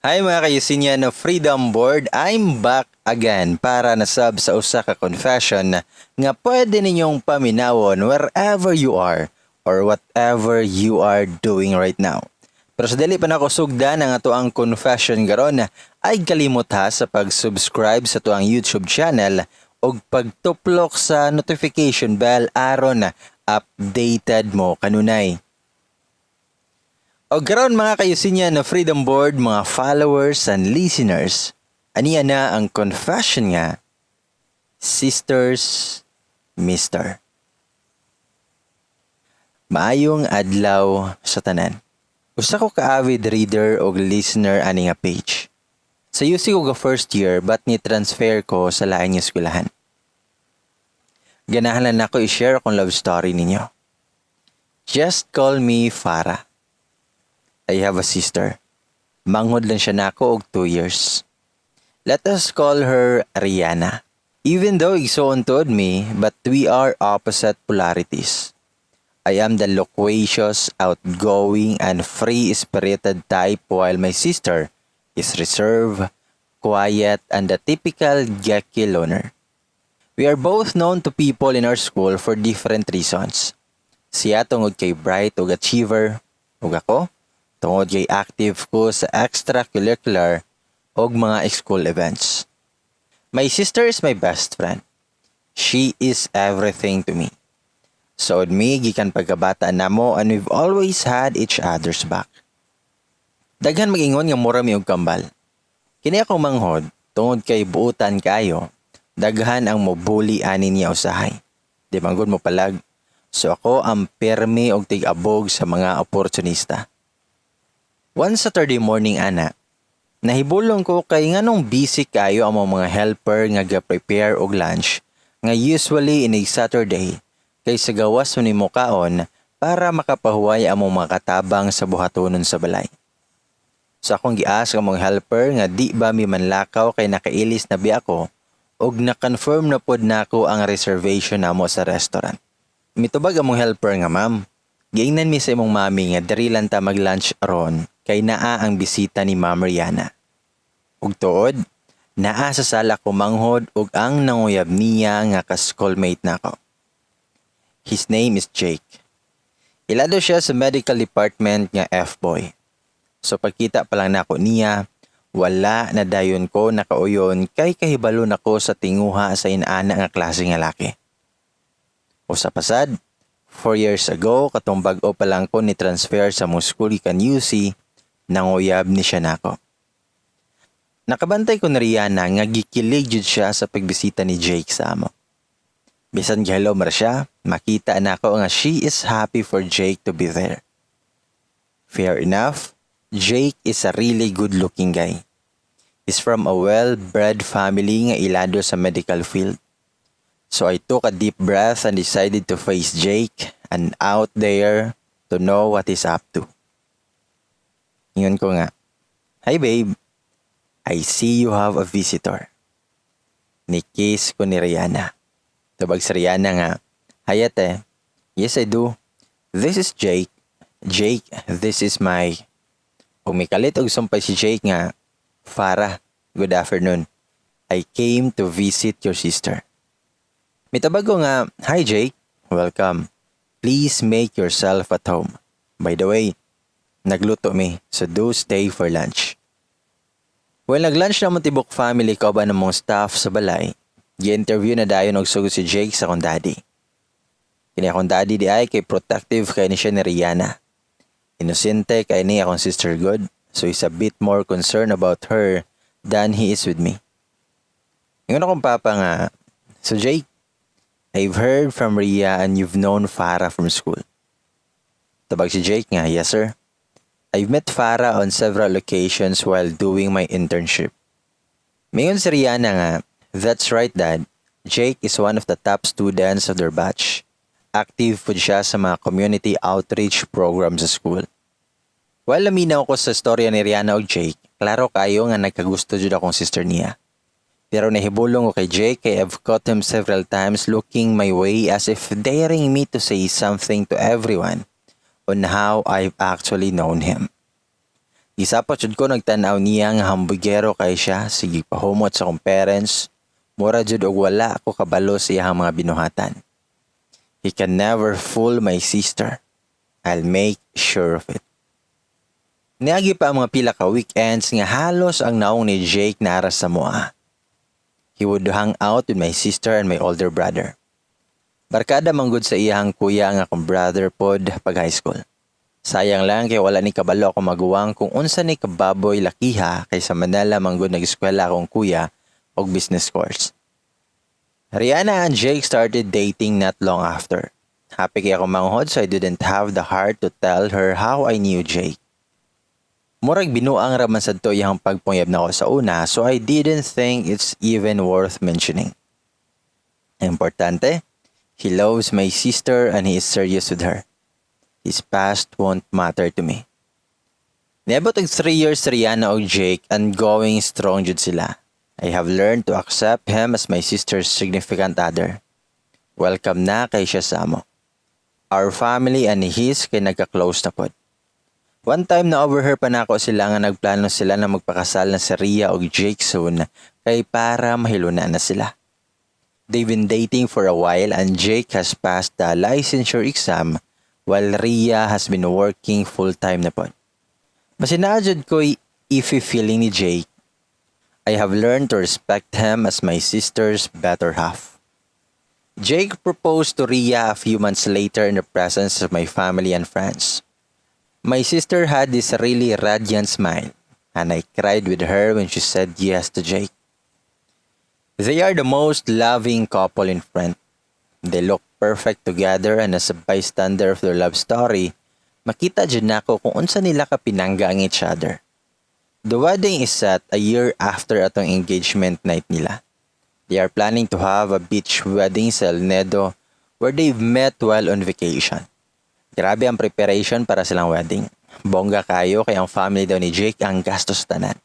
Hi, mga ka-Eugenian of Freedom Board, I'm back again para nasab sa usa ka confession nga pwede ninyong paminawon wherever you are or whatever you are doing right now. Pero sa dili pa nako sugdan ang atoang confession karon, ay kalimot ha sa pag-subscribe sa atoang YouTube channel ug pagtuplok sa notification bell aron updated mo kanunay. O karon, mga ka-Eugenian na Freedom Board, mga followers and listeners, aniya na ang confession nga Sisters Mister. Maayong adlaw sa tanan. Usa ko ka-avid reader og listener ani nga page. Sa UC ko ga first year, but ni transfer ko sa laing eskwelahan. Ganahan lang nako i-share akong love story ninyo. Just call me Farah. I have a sister. Manghod lang siya nako og 2 years. Let us call her Rihanna. Even though igsuon tuod mi, but we are opposite polarities. I am the loquacious, outgoing, and free-spirited type, while my sister is reserved, quiet, and the typical geeky loner. We are both known to people in our school for different reasons. Siya tungod kay bright ug achiever, ug ako tungod kay active ko sa extracurricular ug mga school events. My sister is my best friend. She is everything to me. Suod mi gikan pagkabata namo and we've always had each other's back. Daghan mag-ingon nga mura mi og kambal. Kini akong manghod, tungod kay buutan kayo, daghan ang mobully ani niya usahay. Di man gud mo palag. So ako ang permi og tig-abog sa mga oportunista. One Saturday morning ana, nahibulong ko kay nganong busy kayo ang mga helper nga ga-prepare og lunch nga usually inig Saturday kay sa gawas mo nimo kaon para makapahuway ang mga katabang sa buhatonon sa balay. So akong gi-ask ang mga helper nga di ba mi manlakaw kay nakailis na biya ko og na-confirm na pod nako ang reservation namo sa restaurant. Mitubag ang mong helper nga, "Ma'am, giingnan mi sa imong mami nga diri lang ta mag-lunch ron kay naa ang bisita ni Ma'am Rihanna." Ug tuod, naa sa sala ko manghod ug ang nanguyab niya nga ka-schoolmate nako. His name is Jake. Ilado siya sa medical department nga F-boy. So pagkita pa lang nako niya, wala na dayon ko nakauyon kay kahibalo nako sa tinguha sa inaana nga klase nga laki. O sa pasad, 4 years ago, katong bag-o pa lang ko ni transfer sa mong school gikan UC, nanguyab ni siya nako. Nakabantay ko ni Rihanna nga gikilig jud siya sa pagbisita ni Jake sa amo. Bisan gihalo man siya, makita nako nga she is happy for Jake to be there. Fair enough, Jake is a really good-looking guy. He's from a well-bred family nga ilado sa medical field. So I took a deep breath and decided to face Jake and out there to know what he's up to. Ingon ko nga, "Hi babe, I see you have a visitor." Ni-kiss ko ni Rihanna. Tubag si Rihanna nga, "Hi ate, yes, I do. This is Jake. Jake, this is my." Ug mikalit og sumpay si Jake nga, "Farah, good afternoon. I came to visit your sister." Mitabag ko nga, "Hi Jake, welcome. Please make yourself at home. By the way, nagluto mi, so do stay for lunch." Well, nag-lunch naman tibok family ko ba ng mga staff sa balay. Gi-interview na dayon og sugod si Jake sa akong daddy. Kini akong daddy di ay kay protective kay ni siya ni Rihanna. Inosente kay ni akong sister good, so he's a bit more concerned about her than he is with me. Ingon akong papa nga, "So Jake, I've heard from Ria and you've known Farah from school." Tabag si Jake nga, "Yes sir. I've met Farah on several occasions while doing my internship." Mingon si Rihanna nga, "That's right, Dad. Jake is one of the top students of their batch. Active po siya sa mga community outreach programs sa school." While laminaw ko sa storya ni Rihanna ug Jake, klaro kayo nga nagkagusto jud akong sister niya. Pero nahibulong ko kay Jake kay I've caught him several times looking my way as if daring me to say something to everyone on how I've actually known him. Gisapot jud ko nagtan-aw niya nga hambugero kay siya, sige pahumot sa akong parents, mura jud og wala ako kabalo sa iyang mga binuhatan. He can never fool my sister. I'll make sure of it. Niagi pa ang mga pila ka weekends nga halos ang naong ni Jake naa ra sa amoa. He would hang out with my sister and my older brother. Barkada manggod sa iyang kuya nga akong brother pod pag high school. Sayang lang kay wala ni kabalo akong maguwang kung unsa ni kababoy lakiha kay sa Manila manggod nag-eskwela akong kuya og business course. Rihanna and Jake started dating not long after. Happy kay akong manghod, so I didn't have the heart to tell her how I knew Jake. Murag binuang ra man sad to iyang pagpanguyab nako sa una, so I didn't think it's even worth mentioning. Importante, he loves my sister and he is serious with her. His past won't matter to me. Niabot og 3 years Rihanna og Jake and going strong jud sila. I have learned to accept him as my sister's significant other. Welcome na kay siya sa amo. Our family and his kay nagka-close na pod. One time na overhear pa nako sila nga nagplano sila na magpakasal na si Ria og Jake soon kay para mahiluna na sila. They've been dating for a while and Jake has passed the licensure exam while Ria has been working full-time na pod. Basin naa jud ko'y iffy feeling ni Jake. I have learned to respect him as my sister's better half. Jake proposed to Ria a few months later in the presence of my family and friends. My sister had this really radiant smile, and I cried with her when she said yes to Jake. They are the most loving couple in front. They look perfect together, and as a bystander of their love story, makita jud nako kung unsa nila kapinangga ang each other. The wedding is set a year after atong engagement night nila. They are planning to have a beach wedding sa El Nido where they've met while on vacation. Grabe ang preparation para silang wedding. Bongga kayo kay ang family daw ni Jake ang gastos tanan.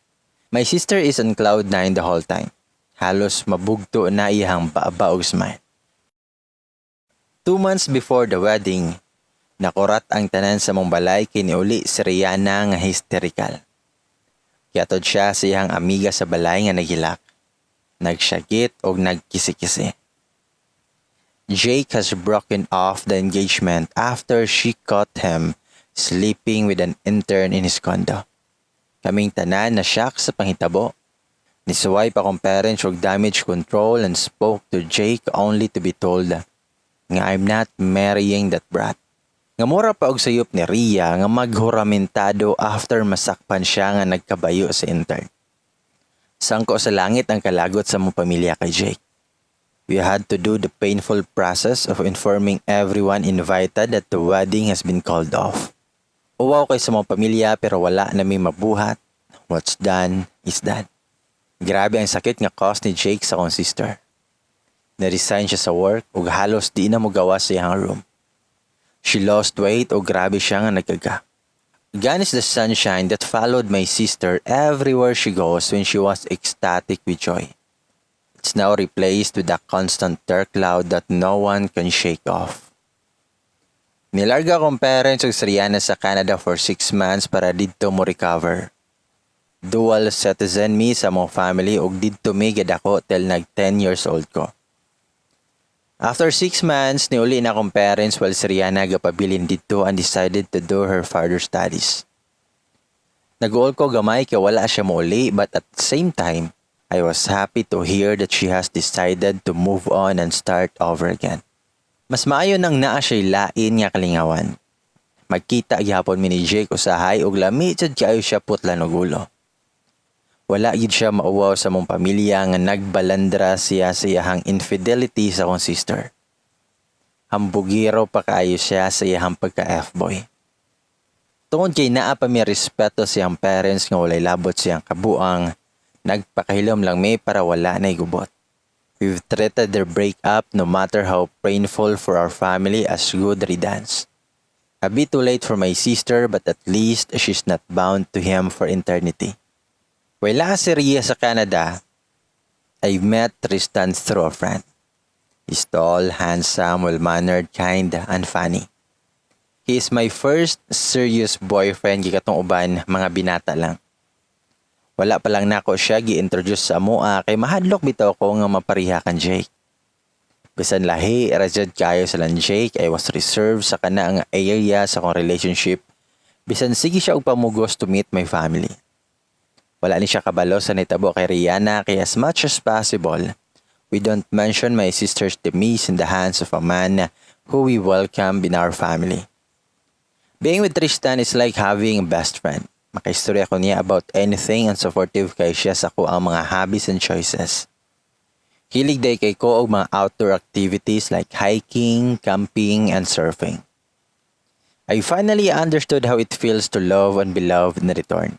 My sister is on cloud nine the whole time. Halos mabugto na iyang baba og smile. 2 months before the wedding, nakurat ang tanan sa among balay kay niuli si Rihanna nga hysterical. Giatod siya sa iyang amiga sa balay nga naghilak, nagsyagit og nagkisi-kisi. Jake has broken off the engagement after she caught him sleeping with an intern in his condo. Kaming tanan na shock sa panghitabo. Nisuway pa akong parents og damage control and spoke to Jake only to be told nga I'm not marrying that brat. Nga mura pa og sayop ni Ria nga maghuramentado after masakpan siya nga nagkabayo sa intern. Sangko sa langit ang kalagot sa among pamilya kay Jake. We had to do the painful process of informing everyone invited that the wedding has been called off. Uwaw kay sa among pamilya pero wala na may mabuhat. What's done is done. Grabe ang sakit nga cause ni Jake sa akong sister. Na-resign siya sa work ug halos di na mogawas sa iyang room. She lost weight o grabe siya nga nagkaga. Gone is the sunshine that followed my sister everywhere she goes when she was ecstatic with joy. It's now replaced with a constant dark cloud that no one can shake off. Nilarga akong parents ug si Rihanna sa Canada for 6 months para didto mo recover. Dual citizen mi sa among family ug didto mi gadako till nag 10 years old ko. After 6 months, niuli na akong parents while si Rihanna gapabilin didto and decided to do her further studies. Nag-uol ko gamay kay wala siya mouli, but at the same time, I was happy to hear that she has decided to move on and start over again. Mas maayo nang naa siya'y lain nga kalingawan. Magkita gihapon mi ni Jake usahay ug lami jud kaayo siya putlan og ulo. Wala gid siya mauwaw sa among pamilya nga nagbalandra siya sa iyahang infidelity sa akong sister. Hambugiro pa kaayo siya sa iyahang pagka F-boy. Tungod kay naa pa mi respeto sa iyang parents nga walay labot sa iyang kabuang, nagpakahilom lang mi para wala na gubot. We've treated their breakup, no matter how painful for our family, as good riddance. A bit too late for my sister, but at least she's not bound to him for eternity. While si Ria sa Canada, I met Tristan through a friend. He's tall, handsome, well-mannered, kind, and funny. He is my first serious boyfriend, kay katong uban mga binata lang. Wala pa lang nako siya gi-introduce sa amoa kay mahadlok bitaw ko nga mapareha kan Jake. Bisan lahi ra jud kayo sa lan Jake, I was reserved sa kana nga area sa akong relationship. Bisan sige siya og pamugos to meet my family. Wala ni siya kabalo sa nitabo kay Rihanna kay as much as possible, we don't mention my sister's demise in the hands of a man who we welcome in our family. Being with Tristan is like having a best friend. Makaistorya ko niya about anything and supportive kay siya sa akoang mga hobbies and choices. Hilig diay kay ko og mga outdoor activities like hiking, camping, and surfing. I finally understood how it feels to love and be loved in return.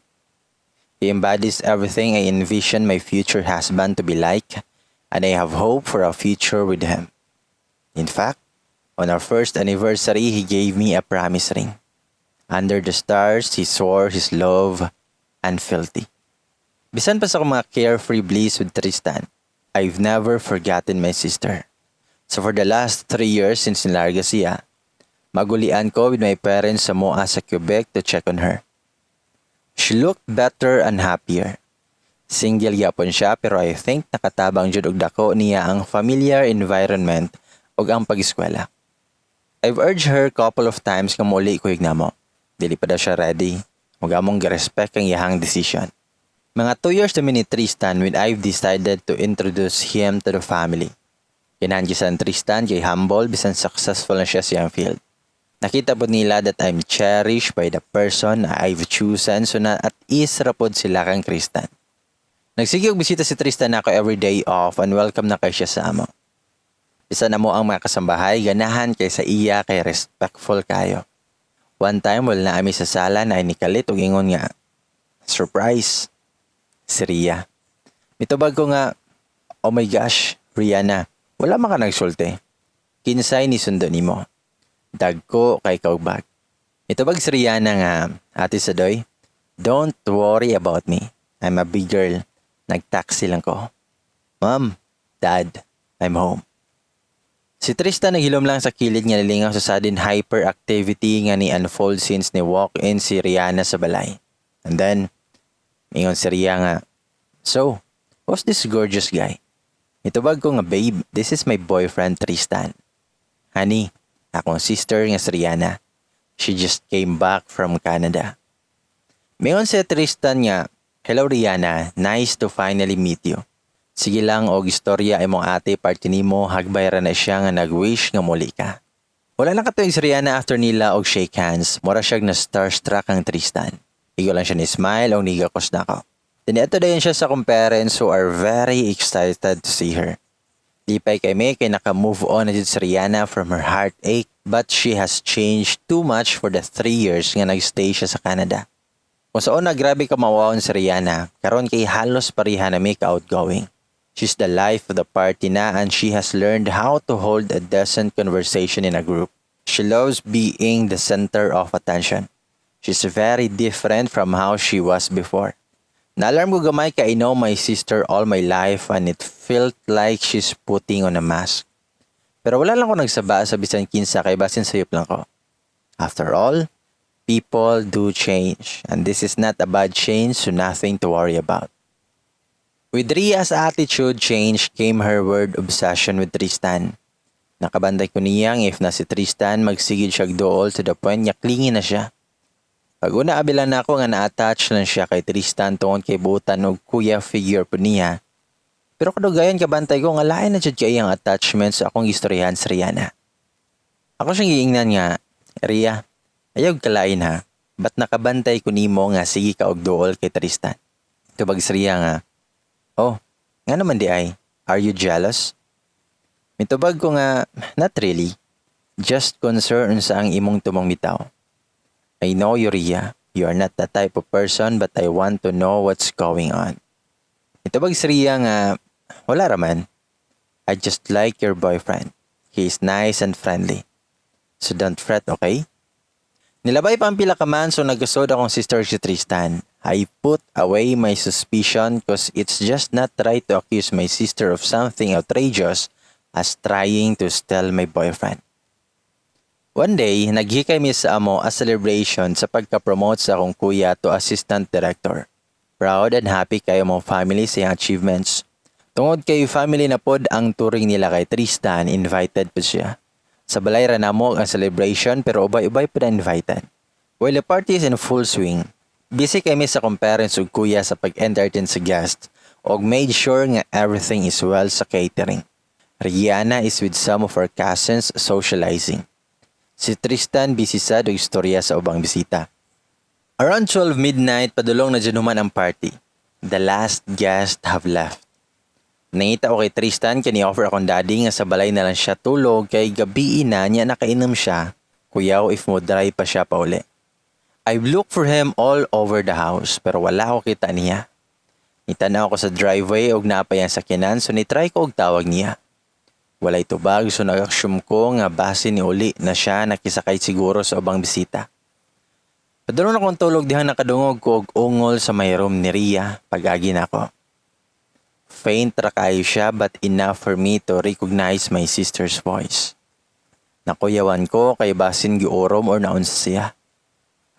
He embodies everything I envision my future husband to be like, and I have hope for a future with him. In fact, on our first anniversary, he gave me a promise ring. Under the stars, he swore his love and fealty. Bisan pa sa akong mga carefree bliss with Tristan, I've never forgotten my sister. So for the last 3 years since nilarga siya, magulian ko with my parents sa amoa sa Quebec to check on her. She looked better and happier. Single gyapon siya, pero I think nakatabang jud og dako niya ang familiar environment ug ang pag-eskwela. I've urged her couple of times nga muli kuyog namo. Dili pa daw siya ready. Ug among gi-respect ang iyahang decision. Mga 2 years na ni Tristan when I've decided to introduce him to the family. Ganahan si Tristan kay humble bisan successful na siya sa iyang field. Nakita pod nila that I'm cherished by the person I've chosen, so na at ease ra pod sila kang Tristan. Nagsige og bisita si Tristan nako every day off and welcome na kay siya sa amo. Bisan na mo ang mga kasambahay, ganahan kay sa iya kay respectful kayo. One time, wala na ami sa sala na nikalit og ingon nga, "Surprise! Si Ria." Mitubag ko nga, "Oh my gosh, Rihanna, wala man ka nagsulti. Kinsay ni sundo nimo? Dagko kay ka og bag." Mitubag si Rihanna nga, "Ate Sadoy, don't worry about me. I'm a big girl. Nag-taxi lang ko. Mom, Dad, I'm home." Si Tristan naghilom lang sa kilid nga nilingaw sa sudden hyperactivity nga ni unfold since ni walk in si Rihanna sa balay. And then, ingon si Ria nga, "So, who's this gorgeous guy?" Mitubag ko nga, "Babe, this is my boyfriend Tristan. Honey, akong sister nga si Rihanna. She just came back from Canada." Mingon si Tristan nga, "Hello Rihanna, nice to finally meet you. Sige lang og istorya imong ate parte nimo, hagbay ra na siya nga nag-wish nga muli ka." Wala lang katuig si Rihanna after nila og shake hands, mura siya na starstruck ang Tristan. Igo lang siya ni smile og nigakos nako. Then ito dayon siya sa akong parents who are very excited to see her. Lipay kay mi kay naka-move on na jud si Rihanna from her heartache, but she has changed too much for the 3 years nga nagstay siya sa Canada. Kung sa una grabe ka mawawon si Rihanna, karon kay halos pareha na mi ka outgoing. She's the life of the party na and she has learned how to hold a decent conversation in a group. She loves being the center of attention. She's very different from how she was before. Na-alarm ko gamay kay I know my sister all my life and it felt like she's putting on a mask. Pero wala lang ko nagsaba sa bisan kinsa kay basin sayop lang ko. After all, people do change and this is not a bad change, so nothing to worry about. With Ria's attitude change came her weird obsession with Tristan. Nakabantay ko niyang if na si Tristan, magsigid siya dool to the point nga clingy na siya. Pag una abila na ako nga na-attach lang siya kay Tristan tungod kay buutan og kuya figure po niya. Pero kadugayan kabantay ko nga lain na jud kay iyang attachment sa akong istoryahan sa Rihanna. Ako siyang giingnan nga, "Ria, ayaw kalain ha. But nakabantay ko nimo nga sige ka og duol kay Tristan." Tubag si Ria nga, "Oh, ngano man diay? Are you jealous?" Mitubag ko nga, "Not really. Just concern sa ang imong tumong bitaw. I know you, Ria. You are not that type of person, but I want to know what's going on." Mitubag si Ria nga, "Wala raman. I just like your boyfriend. He is nice and friendly. So don't fret, okay?" Nilabay pa ang pila ka man so nagusod akong sister si Tristan. I put away my suspicion 'cause it's just not right to accuse my sister of something outrageous as trying to steal my boyfriend. One day, naghikay mi sa amo a celebration sa pagka-promote sa akong kuya to assistant director. Proud and happy kaayo among family sa iyang achievements. Tungod kay family na pod ang turing nila kay Tristan, invited po siya. Sa balay ra namo ang celebration pero ubay-ubay pod ang invited. While the party is in full swing, busy kami sa akong parents ug kuya sa pag-entertain sa guests ug made sure nga everything is well sa catering. Rihanna is with some of her cousins socializing. Si Tristan busy sad og istorya sa ubang bisita. Around 12 midnight, padulong na dyan human ang party. The last guest have left. Nangita ko kay Tristan kay ni-offer akong daddy nga sa balay na lang siya tulog kay gabii na niya nakainom siya. Kuyaw if mo drive pa siya pauli. I've looked for him all over the house pero wala ko kita niya. Nitanaw ko sa driveway og naa pa iyang sakyanan, so ni-try ko og tawag niya. Walay tubag, so nag-assume ko nga base ni uli na siya, nakisakay siguro sa ubang bisita. Padulong na kong tulog dihang nakadungog ko og ungol sa may room ni Ria pag-agi nako. Faint ra kaayo siya but enough for me to recognize my sister's voice. Nakuyawan ko kay basin giurom or naunsa siya.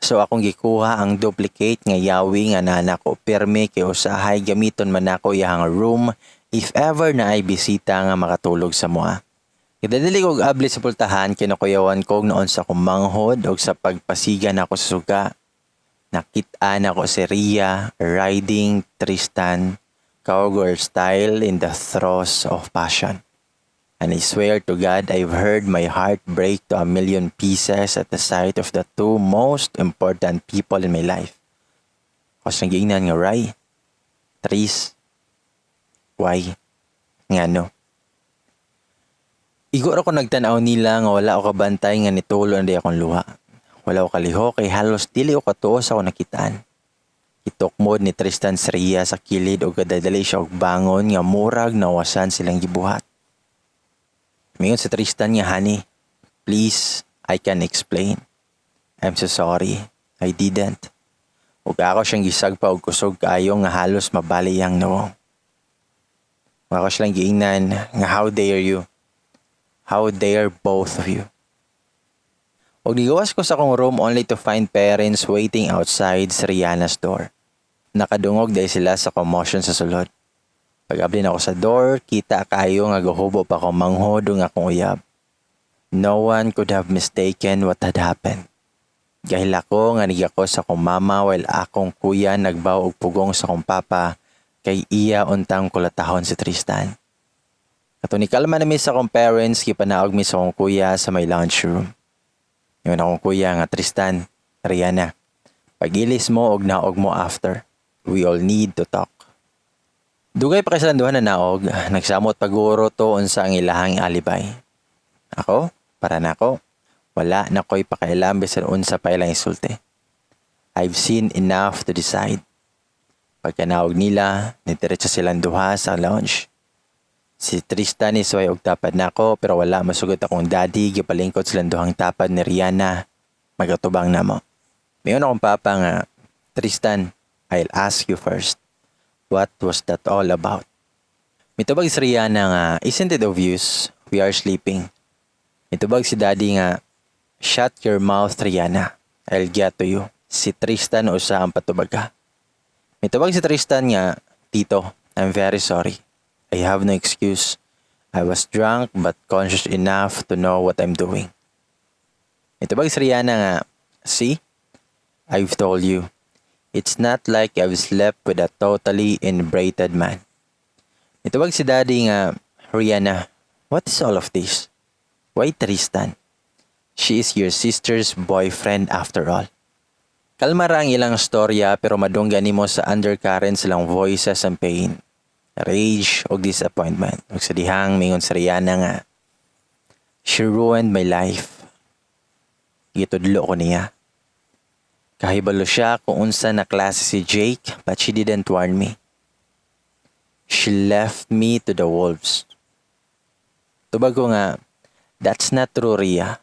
So akong gikuha ang duplicate nga yawi nga naa nako pirmi kay usahay gamiton man nako iyang room if ever naay bisita nga makatulog sa amoa. Kadali ko og abli sa pultahan, kinakuyawan ko noon sa akong manghod og sa pagpasiga nako sa suga. Nakita nako si Ria riding Tristan cowgirl style in the throes of passion. And I swear to God, I've heard my heart break to a million pieces at the sight of the two most important people in my life. Ako siyang giingnan nga, "Ray, Tris, why? Ngano?" Igo ra ko nagtan-aw nila nga wala ko kabantay nga nitulo na di akong luha. Wala ko kalihok kay halos dili ko katuo sa akong nakitaan. Itukmod ni Tristan si Ria sa kilid ug kadadali siya og bangon nga murag nawasan silang gibuhat. Mingon si Tristan nga, "Honey, please, I can explain. I'm so sorry. I didn't." Ug ako siyang gisagpa og kusog kaayo nga halos mabali iyang nawong. Ako siyang giingnan nga, "How dare you? How dare both of you?" Ug nigawas ko sa akong room only to find parents waiting outside sa Rihanna's door. Nakadungog dahil sila sa commotion sa sulod. Pag-abli nako sa door, kita kaayo nga gahubo pa akong manghod ug akong uyab. No one could have mistaken what had happened. Gahilak ko nga nigakos sa akong mama while akong kuya nagbaw og pugong sa akong papa kay iya untang kulatahon si Tristan. Kato ni kalma na mi sa akong parents, gipanaog mi sa akong kuya sa may lounge room. Ingon akong kuya nga, "Tristan, Rihanna, pagilis mo og naog mo after. We all need to talk." Dugay pa kay silang duha nanaog, nagsamot paguro to unsa ang ilahang alibay. Ako, para nako, wala na ko'y pakialam bisan unsa pa ilang isulti. I've seen enough to decide. Pagkanaog nila, nitiretso silang duha sa lounge. Si Tristan nisuway og tapad nako pero wala masugot akong daddy, gipalingkod silang duhang tapad ni Rihanna. Magatubang namo. Mingon akong papa nga, "Tristan, I'll ask you first. What was that all about?" Mitubag si Rihanna nga, "Isn't it obvious? We are sleeping." Mitubag si daddy nga, "Shut your mouth, Rihanna. I'll get to you." Si Tristan usa ang patubaga. Mitubag si Tristan nga, "Tito, I'm very sorry. I have no excuse. I was drunk but conscious enough to know what I'm doing." Mitubag si Rihanna nga, "See? I've told you. It's not like I've slept with a totally inebriated man." Nitubag si daddy nga, "Rihanna, what is all of this? Why Tristan? She is your sister's boyfriend after all." Kalma ra ang ilang storya pero madunggan nimo sa undercurrent silang voices ang pain, rage o disappointment. Ug sa dihang mingon si Rihanna nga, "She ruined my life. Gitudlo ko niya. Kahibalo siya kung unsa na klase si Jake, but she didn't warn me. She left me to the wolves." Tubag ko nga, "That's not true, Ria.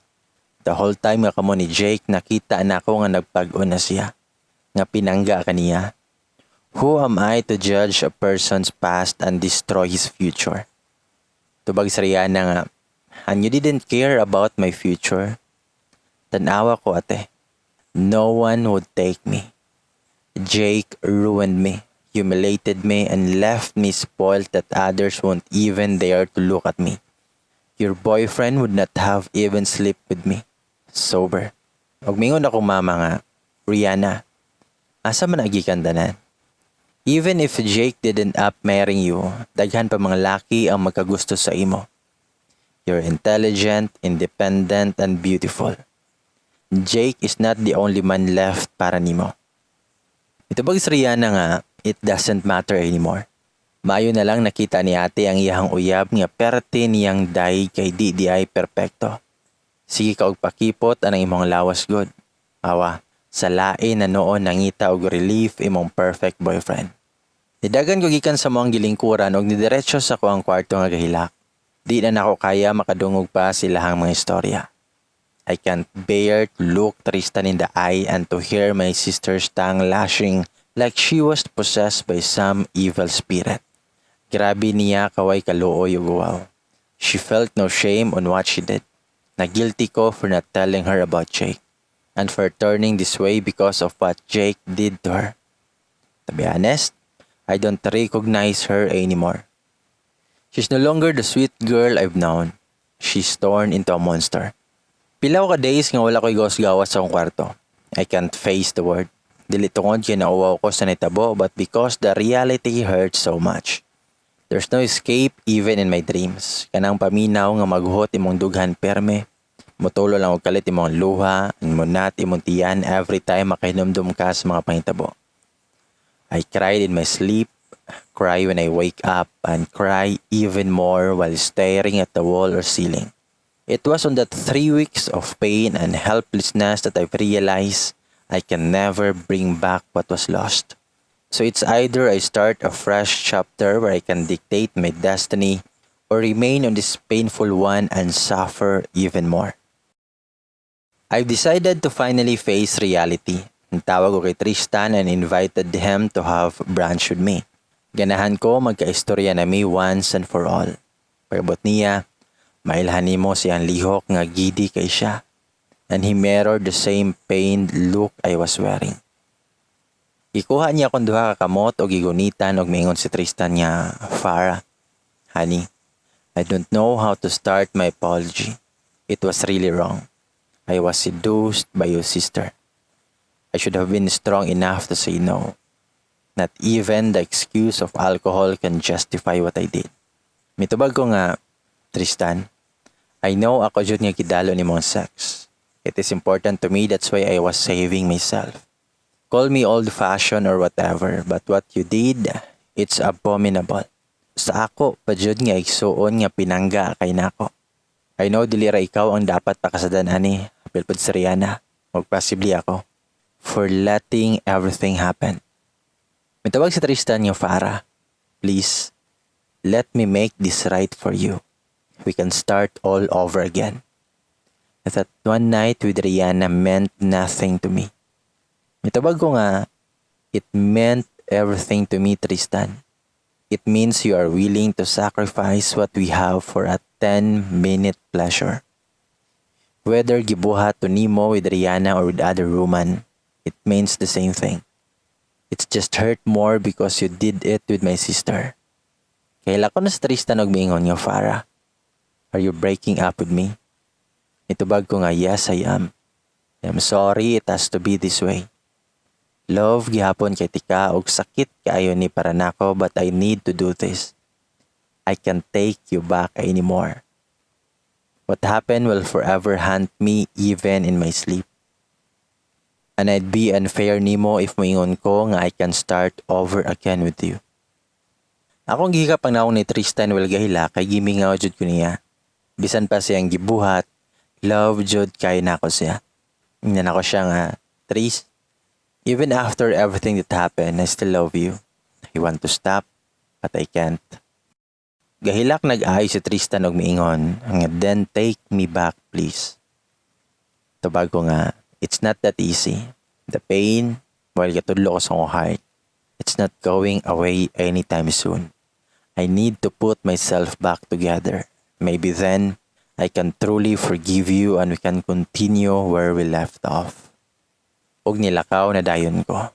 The whole time nga kamo ni Jake, nakita na ako nga nagpag-o na siya. Nga pinangga ka niya. Who am I to judge a person's past and destroy his future?" Tubag si Rihanna nga, "And you didn't care about my future." Tanawa ko, ate. No one would take me. Jake ruined me, humiliated me, and left me spoiled that others won't even dare to look at me. Your boyfriend would not have even slept with me sober. Og mingon akong mama nga, "Rihanna, asa man gikan tanan? Even if Jake didn't up marrying you, daghan pa mga laki ang magkagusto sa imo. You're intelligent, independent, and beautiful. Jake is not the only man left para nimo." Mitubag si Rihanna nga, "It doesn't matter anymore. Maayo na lang nakita ni ate ang iyahang uyab nga perte niyang day kay di diay perpekto. Sige ka og pakipot anang imong lawas gud. Awa, sa lain na noon nangita og relief imong perfect boyfriend." Nidagan ko gikan sa among gilingkuran og nidiretso sa akoang kwarto nga gahilak. Di na nako kaya makadungog pa silahang mga istorya. I can't bear to look Tristan in the eye and to hear my sister's tongue lashing like she was possessed by some evil spirit. Grabe niya kaway kaluoy ug uwaw. She felt no shame on what she did. Na-guilty ko for not telling her about Jake and for turning this way because of what Jake did to her. To be honest, I don't recognize her anymore. She's no longer the sweet girl I've known. She's turned into a monster. Pila ko ka days nga wala ko'y gawas-gawas sa akong kwarto. I can't face the world. Dili tungod kay nauwaw ko sa nitabo but because the reality hurts so much. There's no escape even in my dreams. Kanang paminaw nga maghuot imong dughan perme. Mutulo lang og kalit imong luha and munat imong tiyan every time makahinumdum ka sa mga pangitabo. I cried in my sleep, cry when I wake up, and cry even more while staring at the wall or ceiling. It was on that 3 weeks of pain and helplessness that I've realized I can never bring back what was lost. So it's either I start a fresh chapter where I can dictate my destiny or remain on this painful one and suffer even more. I've decided to finally face reality. Tawag ko kay Tristan and invited him to have brunch with me. Ganahan ko magkaistorya nami once and for all. Pag-abot niya, mailhan nimo siyang lihok nga giddy kay siya. And he mirrored the same pained look I was wearing. Gikuha niya akong duha ka kamot og gigunitan og miingon si Tristan nga, "Farah, honey, I don't know how to start my apology. It was really wrong. I was seduced by your sister. I should have been strong enough to say no. Not even the excuse of alcohol can justify what I did." Mitubag ko nga, "Tristan, I know ako jud nga gidalo nimo ang sex. It is important to me, that's why I was saving myself. Call me old-fashioned or whatever, but what you did, it's abominable. Sa ako, pa jud nga igsuon nga pinangga kay nako. I know dili ra ikaw ang dapat pakasadan ani, apil pod si Rihanna, ug possibly ako, for letting everything happen." Mitubag si Tristan nga, "Farah, please, let me make this right for you. We can start all over again. That one night with Rihanna meant nothing to me." Mitubag ko nga, "It meant everything to me, Tristan. It means you are willing to sacrifice what we have for a 10-minute pleasure. Whether gibuhat to nimo with Rihanna or with other woman, it means the same thing. It's just hurt more because you did it with my sister." Gihilak ko na si Tristan og miingon nga, "Farah, are you breaking up with me?" Mitubag ko nga, "Yes, I am. I'm sorry it has to be this way. Love gihapon kay tika og sakit kaayo ni para nako, but I need to do this. I can't take you back anymore. What happened will forever haunt me even in my sleep. And I'd be unfair nimo if moingon ko nga I can start over again with you." Akong gihikap ang nawong ni Tristan while gahilak kay gimingaw jud ko niya. Bisan pa siyang gibuhat, love jud kay nako siya. Ingnan ako siya nga, "Tris, even after everything that happened, I still love you. I want to stop, but I can't." Gahilak nag-ayo si Tristan og miingon nga, "Then take me back, please." Tubag ko nga, "It's not that easy. The pain, while gatudlo ko sa akong heart, it's not going away anytime soon. I need to put myself back together. Maybe then, I can truly forgive you and we can continue where we left off. Og nilakaw na dayon ko.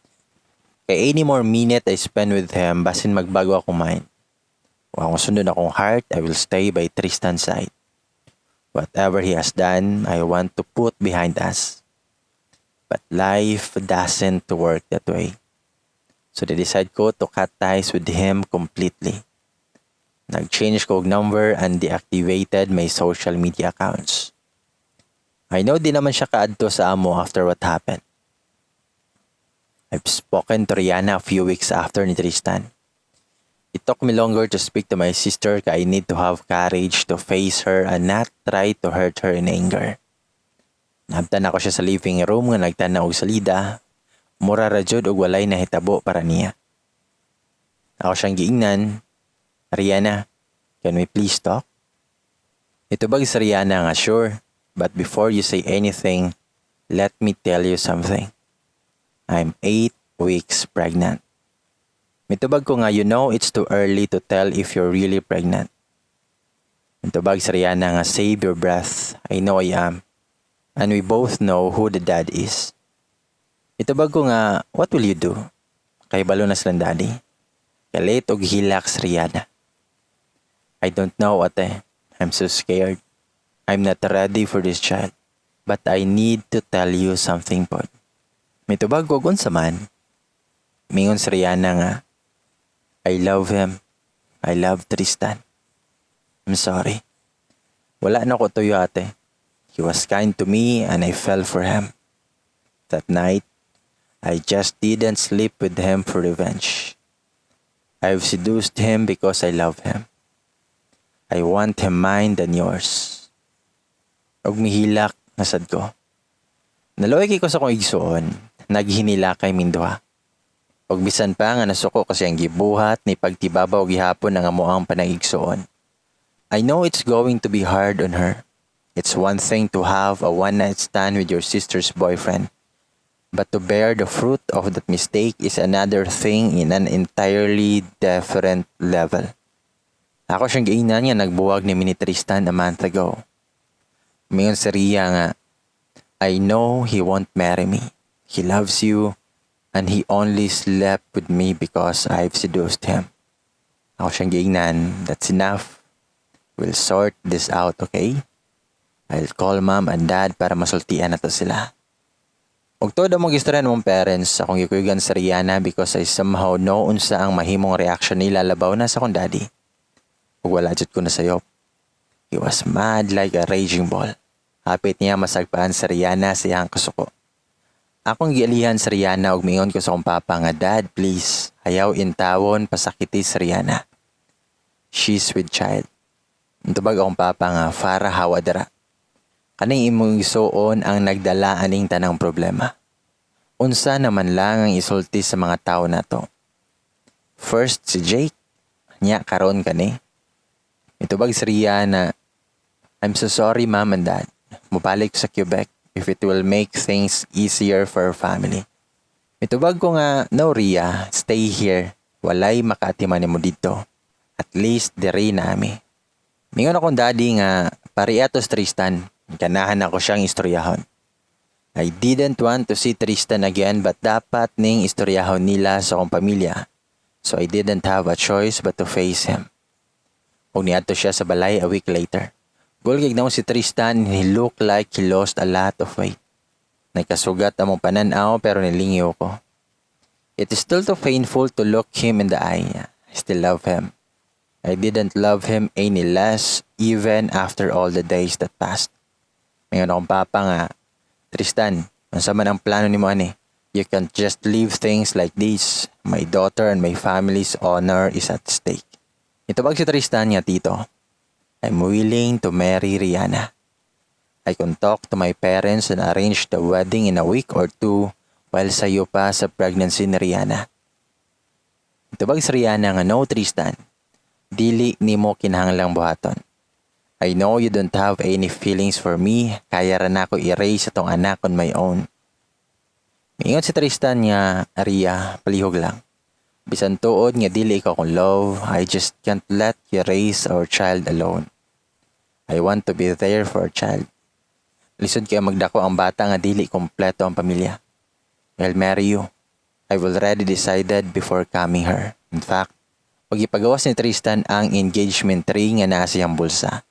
Kay any more minute I spend with him, basin magbago akong mind. Kung akong sundon akong heart, I will stay by Tristan's side. Whatever he has done, I want to put behind us. But life doesn't work that way. So decide ko to cut ties with him completely. Nag-change ko og number and deactivated my social media accounts. I know di naman siya kaadto sa amo after what happened. I've spoken to Rihanna a few weeks after ni Tristan. It took me longer to speak to my sister kay I need to have courage to face her and not try to hurt her in anger. Naabtan nako siya sa living room nga nagtanaw og salida, mura ra jud og walay nahitabo para niya. Ako siyang giingnan, "Rihanna, can we please talk?" Nitubag si Rihanna nga, "Sure, but before you say anything, let me tell you something. I'm 8 weeks pregnant." Mitubag ko nga, "You know it's too early to tell if you're really pregnant." Mitubag si Rihanna nga, "Save your breath. I know I am. And we both know who the dad is." Mitubag ko nga, "What will you do? Kahibalo na silang daddy." Kalit og hilak si Rihanna. "I don't know, ate. I'm so scared. I'm not ready for this child. But I need to tell you something pod." Mitubag ko, "Unsa man?" Mingon si Rihanna nga, "I love him. I love Tristan. I'm sorry. Wala na ko tuyo, ate. He was kind to me and I fell for him. That night, I just didn't sleep with him for revenge. I've seduced him because I love him. I want him mine than yours." Og mihilak na sad ko. Naluoy kay ko sa akong igsuon, naghinilakay ming duha. Og bisan pa nga nasuko ko sa iyang gibuhat, ni pagtibabaw gihapon ang amoang panagigsuon. I know it's going to be hard on her. It's one thing to have a one-night stand with your sister's boyfriend, but to bear the fruit of that mistake is another thing in an entirely different level. Ako siyang giingnan nga nagbuwag ni mi ni Tristan a month ago. Mingon si Ria nga, "I know he won't marry me. He loves you and he only slept with me because I've seduced him." Ako siyang giingnan, "That's enough. We'll sort this out, okay? I'll call Mom and Dad para masultian nato sila. Ug tuod among gistoryan among parents," akong gikuygan si Rihanna because I somehow know unsa ang mahimong reaction nila, labaw na sa akong daddy. Ug wala jud ko nasayop. He was mad like a raging bull. Hapit niya masagpaan si Rihanna sa iyang kasuko. Akong gialihan si Rihanna ug mingon ko sa akong papa nga, "Dad, please, ayaw intawon pasakiti si Rihanna. She's with child." Nitubag akong papa nga, "Farah, hawa dira. Kaning imong igsuon ang nagdala aning tanang problema. Unsa naman lang ang isulti sa mga tao nato? First si Jake, nya karon kani." Mitubag si Ria na, "I'm so sorry, Mom and Dad. Mubalik sa Quebec if it will make things easier for our family." Mitubag ko nga, "No, Ria, stay here. Walay makaatiman nimo didto. At least diri na ami." Mingon akong daddy nga, "Pariatos Tristan. Ganahan ako siyang istoryahon." I didn't want to see Tristan again, but dapat ning istoryahon nila sa akong pamilya. So I didn't have a choice but to face him. Ug niadto siya sa balay a week later. Gulgig na si Tristan and he looked like he lost a lot of weight. Nagkasugat among pananaw pero nilingyo ko. It is still too painful to look him in the eye. I still love him. I didn't love him any less even after all the days that passed. Mingon akong papa nga, "Tristan, unsa man ang plano nimo ani? You can't just leave things like this. My daughter and my family's honor is at stake." Nitubag si Tristan nga, "Tito, I'm willing to marry Rihanna. I can talk to my parents and arrange the wedding in a week or two while sayo pa sa pregnancy ni Rihanna." Nitubag si Rihanna nga, "No, Tristan, dili nimo kinahanglang buhaton. I know you don't have any feelings for me, kaya ra nako i-raise atong anak on my own." Miingon si Tristan nga, "Ria, palihog lang. Bisan tuod nga dili ikaw akong love, I just can't let you raise our child alone. I want to be there for a child. Lisod kay magdako ang bata nga dili kompleto ang pamilya. I'll marry you. I've already decided before coming here. In fact, pag ipagawas ni Tristan ang engagement ring nga naa sa iyang bulsa.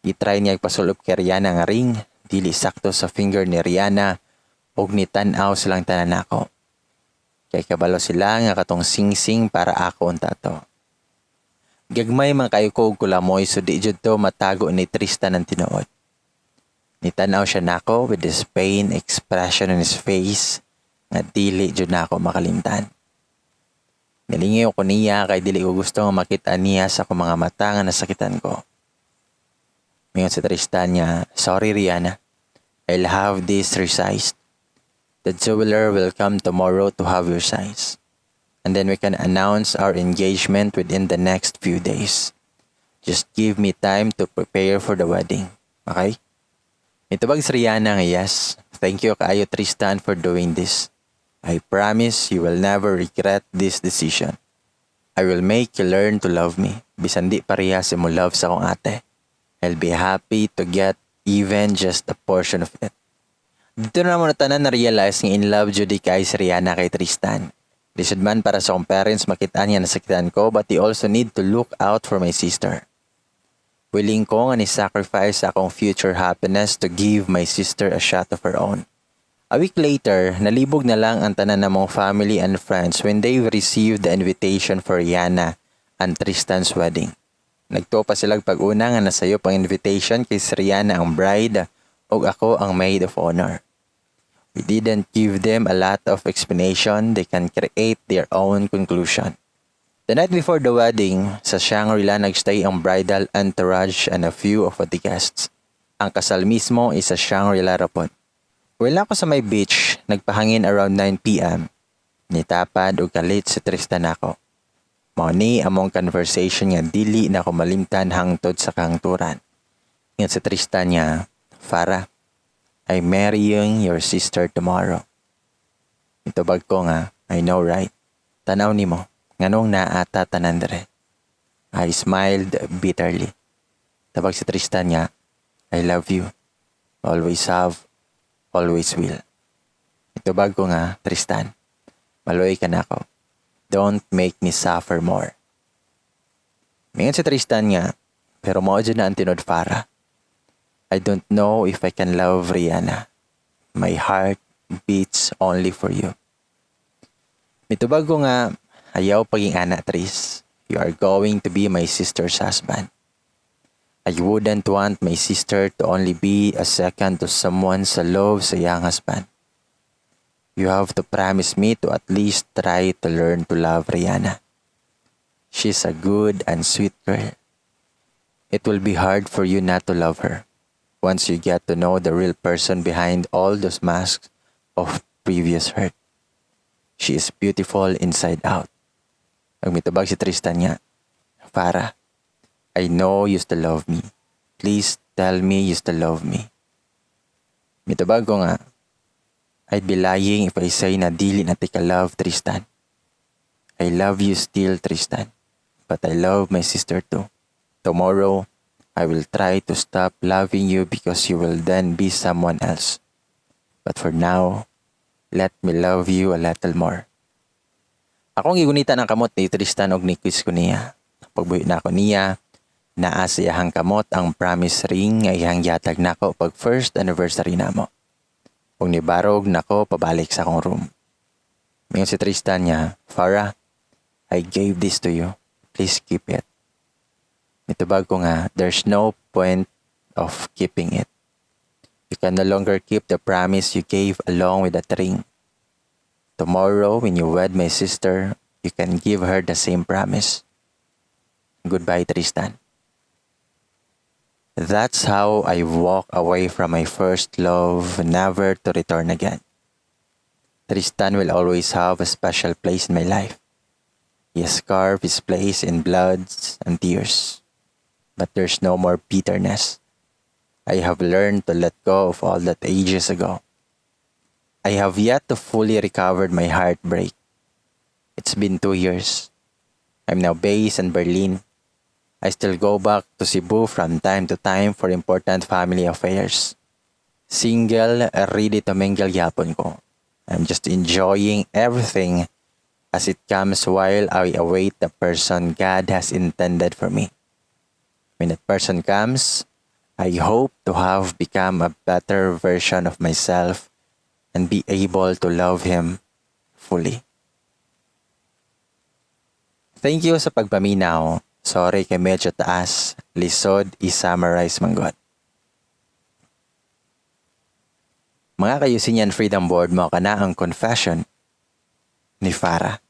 I-try niya ipasulop kay Rihanna nga ring, dili sakto sa finger ni Rihanna ug nitan-aw silang tanan nako. Kay kabalo sila nga katong singsing para ako unta to. Gagmay man kayo ko og kulamoy, so di jud to matago ni Tristan ang tinuod. Nitanaw siya nako with this pain expression on his face nga dili jud nako makalimtan. Nilingaw ko niya kay dili ko gusto nga makita niya sa akong mga mata nga nasakitan ko. Mingon si Tristan niya, "Sorry, Rihanna. I'll have this resized. The jeweler will come tomorrow to have your size. And then we can announce our engagement within the next few days. Just give me time to prepare for the wedding. Okay?" Nitubag si Rihanna nga yes. "Thank you kaayo, Tristan, for doing this. I promise you will never regret this decision. I will make you learn to love me. Bisan di parehas mo love sa akong ate. I'll be happy to get even just a portion of it." Dito na naman tanan na-realize nga in love jud kay si Rihanna kay Tristan. Lisod man para sa akong parents makita niya nasakitan ko, but they also need to look out for my sister. Willing ko nga ni-sacrifice akong future happiness to give my sister a shot of her own. A week later, nalibog na lang ang tanan namong family and friends when they received the invitation for Rihanna and Tristan's wedding. Nagtuo pa sila pag-una nga nasayop ang invitation kay si Rihanna ang bride ug ako ang maid of honor. We didn't give them a lot of explanation. They can create their own conclusion. The night before the wedding, sa Shangri-La nagstay ang bridal entourage and a few of the guests. Ang kasal mismo is sa Shangri-La ra pod. While ako sa may beach, nagpahangin around 9 p.m. Nitapad og kalit si Tristan nako. Mao ni among conversation nga dili na ko malimtan hangtod sa kahangturan. Ingon si Tristan niya, "Farah, I'm marrying your sister tomorrow." Itubag ko nga, "I know, right? Tanaw nimo, nganong naa ta tanan diri?" I smiled bitterly. Tabag si Tristan nga, "I love you. Always have, always will." Itubag ko nga, "Tristan, maluoy ka nako. Don't make me suffer more." Mingon si Tristan nga, "Pero mao jud na ang tinuod, Farah. I don't know if I can love Rihanna. My heart beats only for you." Mitubag ko nga, "Ayaw pag-ingana, Tris. You are going to be my sister's husband. I wouldn't want my sister to only be a second to someone sa love sa iyang husband. You have to promise me to at least try to learn to love Rihanna. She's a good and sweet girl. It will be hard for you not to love her once you get to know the real person behind all those masks of previous hurt. She is beautiful inside out." Ug mitubag si Tristan nga, "Farah, I know you still love me. Please tell me you still love me." Mitubag ko nga, "I'd be lying if I say na dili na tika love, Tristan. I love you still, Tristan. But I love my sister too. Tomorrow, I will try to stop loving you because you will then be someone else. But for now, let me love you a little more." Akong gigunitan ang kamot ni Tristan og ni-kiss ko niya. Pagbuhi nako niya, naa sa iyahang kamot ang promise ring nga iyang gihatag nako pag first anniversary namo. Ug nibarog nako pabalik sa akong room. Mingon si Tristan niya, "Farah, I gave this to you. Please keep it." Mitubag ko nga, "There's no point of keeping it. You can no longer keep the promise you gave along with that ring. Tomorrow, when you wed my sister, you can give her the same promise. Goodbye, Tristan." That's how I walk away from my first love, never to return again. Tristan will always have a special place in my life. He has carved his place in bloods and tears. But there's no more bitterness. I have learned to let go of all that ages ago. I have yet to fully recover my heartbreak. It's been 2 years. I'm now based in Berlin. I still go back to Cebu from time to time for important family affairs. Single, ready to mingle gyapon ko. I'm just enjoying everything as it comes while I await the person God has intended for me. When that person comes, I hope to have become a better version of myself and be able to love him fully. Thank you sa pagpaminaw. Sorry kay medyo taas. Lisod i-summarize manggod. Mga ka-Eugenian Freedom Board, mao kana ang confession ni Farah.